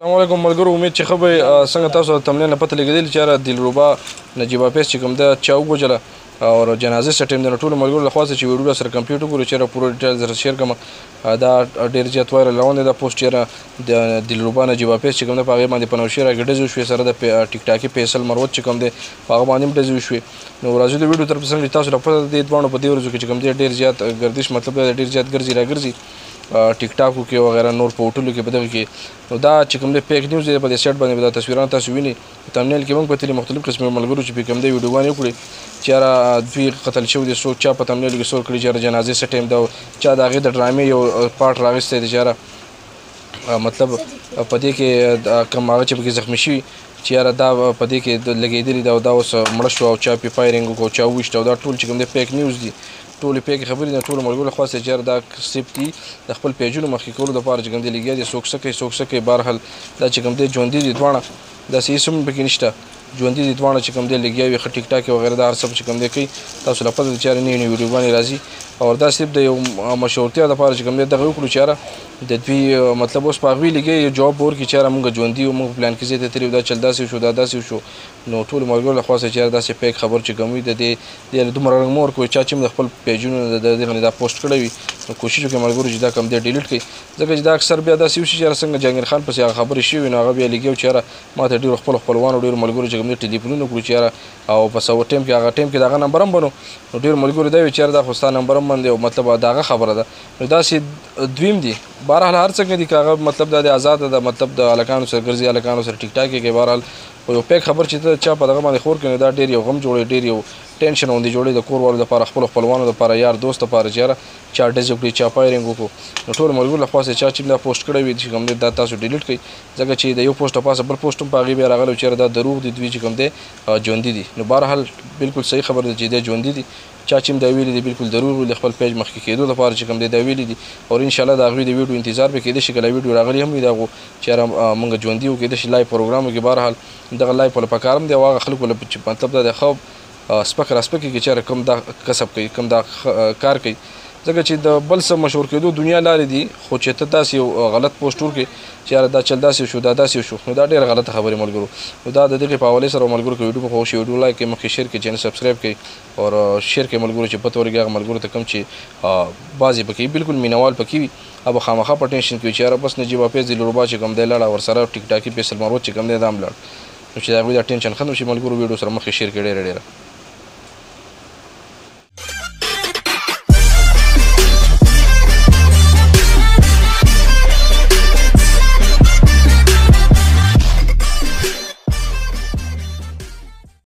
السلام علیکم ملګرو، امید چې ښه به یې. څنګه تاسو د تملین له پته لګېدلې چې یاره دلربا نجیب حافظ چې کوم ده چا ووژله او جنازې څه ټایم دی، نو ټولو ملګرو له خوا څخه چې ویډیو سره کمپلیټ وګورو چې یاره پوره ډیټیل سره شیر کړم. دا ډېر زیات وایرل روان دی دا پوسټ چې یاره د دلربا نجیب حافظ چې کوم ده په هغې باندې په نوشهره کې ډزې وشوې، سره د ټیک ټاکي فیصل مروت چې کوم دی په هغه باندې هم ډزې وشوې. نو راځو د ویډیو طرف ته. څنګه چې تاسو له پته دې دواړو په دې ورځو کې چې کوم دی ډېر زیات ګردش، مطلب دا ډېر زیات ګرځي راګرځي ټیک ټاکو کې وغیرہ نور په هوټلو کې په دغه کې. نو دا چې کوم دی فیک نیوز دی، په دې سیټ باندې دا تصویرونه تاسو وینئ. تمنیل کې موږ کتلي مختلف قسمه ملګرو چې په کوم دی ویډیوګانې وکړي چې یاره دوی قتل شوي دي، څوک چا په تمنیل کې څوک کړي چې یاره جنازې څه ټایم ده، چا د هغې د ډرامې یو پارټ راغستی دی چې یاره مطلب په دې کې کوم هغه چې پکې زخمي شوي چې یاره دا په دې کې لګېدلي ده او دا اوس مړه شو او چا پې فایرینګ وکړو او چا وویشته، او دا ټول چې کوم دی فیک نیوز دي، ټولې پیکې خبرې دي. ټولو ملګرو له خوا څخه چې یاره دا صرف دي د خپل پیجونو مخکې کولو دپاره چې کوم دی لګیا دي، څوک څه کوي څوک څه کوي. بهرحال دا چې کوم دی ژوندي دي دواړه، داسې هېڅ هم پکې نشته، ژوندي دي دواړه چې کوم دی لګیا وي، ښه ټیک ټاک وغیره دا هر څه چې کوم دی کوي. تاسو له پته ده چې یاره نوې نوې ویډیوګانې راځي او دا صرف د یو مشهورتیا دپاره چې کوم دی دغه وکړو چې یاره د دوی مطلب اوس په هغوی لګیا یو جواب به ورکړي چې یاره موږ ژوندي یو، موږ پلان کې ځای ته تللي یو، دا چل داسې وشو دا داسې وشو. نو ټولو ملګرو له خوا څخه چې یاره داسې پیک خبر چې کوم وي د دې دومره رنګ مه ورکوئ. چا چې هم د خپل پیجونو د دغه نه دا پوسټ کړی وي نو کوشش وکړئ ملګرو چې دا کوم دی ډیلیټ کړئ، ځکه چې دا اکثر بیا داسې وشي چې یاره څنګه جهانګیر خان پسې هغه خبرې شوي نو هغه بیا لګیا و چې یاره ما ته ډېرو خپلو خپلوانو ډېرو ملګرو چې کوم دی ټلیفونونه وکړو چې یاره او په څه ټایم کې هغه ټایم کې د هغه نمبر هم بنو، نو ډېرو ملګرو دا وي چې یاره دا خو ستا نمبر هم باندې او مطلب د هغه خبره ده. نو داسې دویم دي. بهرحال هر څنګه دي که هغه مطلب دا دی ازاده ده، مطلب د هلکانو سره ګرځي، هلکانو سره ټیک ټاک یې کوي. بهرحال خو یو پیک خبر چې ته چا په دغه باندې خور کړې نو دا ډېر یو غم جوړوي، ډېر یو ټینشن غوندې جوړوي د کور والو دپاره، خپلو خپلوانو دپاره، یار دوست دپاره چې یاره چا ډزې وکړي چا فایرینګ وکړو. نو ټولو ملګرو له خوا څخه چا چې دا پوسټ کړی وي چې کوم دی دا تاسو ډیلیټ کړئ، ځکه چې د یو پوسټ دپاسه بل پوسټ هم په هغې بیا راغلی چې یاره دا دروغ دي، دوی چې کوم دی ژوندي دي. نو بهرحال بالکل صحیح خبره ده چې دی ژوندي دي، چا چې هم دا ویلي دي بالکل دروغ ویلي، خپل پیج مخکې کېدو دپاره چې کوم دی دا ویلي دي. او انشاءالله د هغوی د ویډیو انتظار به کېدای شي، کله ویډیو راغلي هم وي د هغو چې یاره موږ ژوندي یو، کېدای شي لایو پروګرام وکړي. بهرحال دغه لایو له پکار هم دی او هغه خلکو له چې مطلب دا دی ښه سپک را سپکې کړي چې یاره کوم دا کسب کوي کوم دا کار کوي، ځکه چې د بل څه مشهور کېدو دنیا لارې دي، خو چې ته داسې یو غلط پوسټ ورکړې چې یاره دا چل داسې شو دا داسې شو، نو دا ډېره غلطه خبرې ملګرو. نو دا د دغې په حوالې سره ملګرو که ویډیو مو خوښ شي ویډیو لایک کړئ، مخکې شیر کړئ، چینل سبسکرایب کړئ او شیر کړئ ملګرو چې پته ولګي هغه ملګرو ته کوم چې بعضې پکې بالکل مینوال پکې وي هغه به خامخا په ټینشن کې وي چې یاره بس نجیب حافظ دلربا چې کوم دی لاړه ورسره ټیک ټاکي فیصل مروت چې کوم دی دا هم لاړ. نو چې د هغوی دا ټینشن ختم شي ملګرو ویډیو سره مخکې شیر کړئ ډېره ډېره.